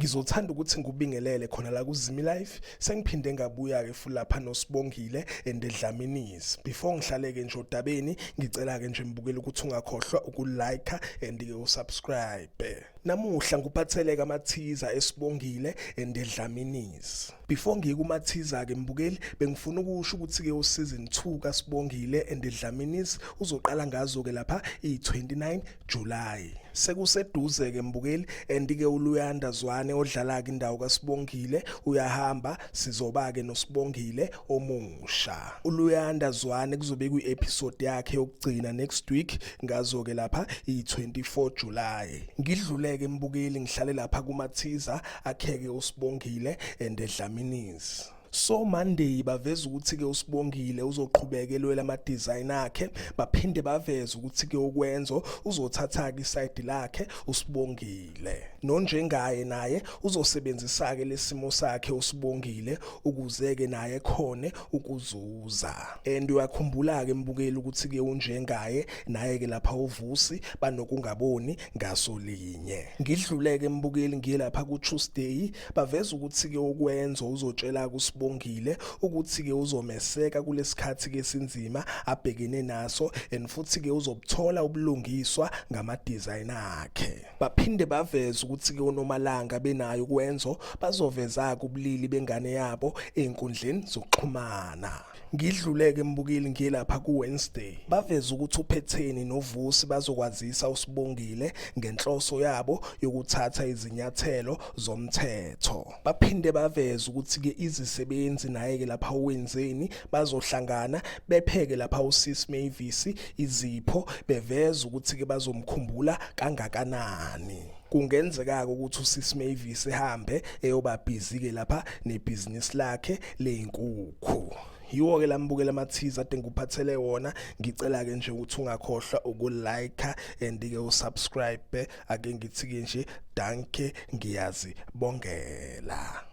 Ngizothanda ukuthi ngikubingelele khona la kuZimi Life. Sengiphinde ngabuya-ke futhi lapha noSibongile and Dlaminis. Before ngihlaleke nje odabeni, ngicela-ke nje mbukeli ukuthi ungakhohlwa ukulike and-ke usubscribe. Namuhla ngikuphatheleke amathiza eSibongile and Dlaminis. Before ngiye kumathiza-ke mbukeli, bengifuna ukusho ukuthi-ke useason 2 kaSibongile and Dlaminis uzoqala ngazo-ke lapha i-29 July. Sekuseduze-ke mbukeli and-ke uLuyanda Zwane odlala-ke indawo kaSibongile uyahamba, sizoba-ke noSibongile omusha. ULuyanda Zwane kuzobe kuyi-episode yakhe yokugcina next week ngazo-ke lapha i-24 July. Ngidluleke mbukeli ngihlale lapha kumathiza akheke uSibongile and Dlaminis. So Monday baveza ukuthi ke uSibongile uzoqhubeka elwela ama design akhe, baphinde baveze ukuthi ke uKwenzo uzothatha ke iside lakhe uSibongile. Nonjengaye naye uzosebenzisa ke lesimo sakhe uSibongile ukuze ke naye khone ukuzuza. And uyakhumbula ke mbukeli ukuthi ke unjengaye naye ke lapha uVusi banokungaboni ngasolinye. Ngidluleke mbukeli ngiye lapha ku Tuesday, baveza ukuthi ke uKwenzo uzotshela kuSibongile ukuthi ke uzomeseka kulesikhathi ke sinzima abhekene naso and futhi ke uzobuthola ubulungiswa ngama design akhe. Baphinde baveza ukuthi ke uNomalanga benayo uKwenzo bazoveza ubulili bengane yabo einkundleni zokuxhumana. Ngidluleke mbukeli ngiye lapha ku Wednesday, baveza ukuthi uPhetheni noVusi bazokwazisa uSibongile ngenhloso yabo yokuthatha izinyathelo zomthetho. Baphinde baveza ukuthi ke izisebenzi naye ke lapha uWenzeni bazohlangana bepheke lapha uSis Mavis izipho, beveza ukuthi ke bazomkhumbula kangakanani. Kungenzeka-ke ukuthi uSis Mavis ehambe eyoba busy ke lapha nebhizinisi lakhe lezinkukhu. Yiwo ke lambukela amathiza ade ngikuphathele wona. Ngicela ke nje ukuthi ungakhohlwa ukulike and ke usubscribe. Ake ngithi ke nje danke, ngiyazibongela.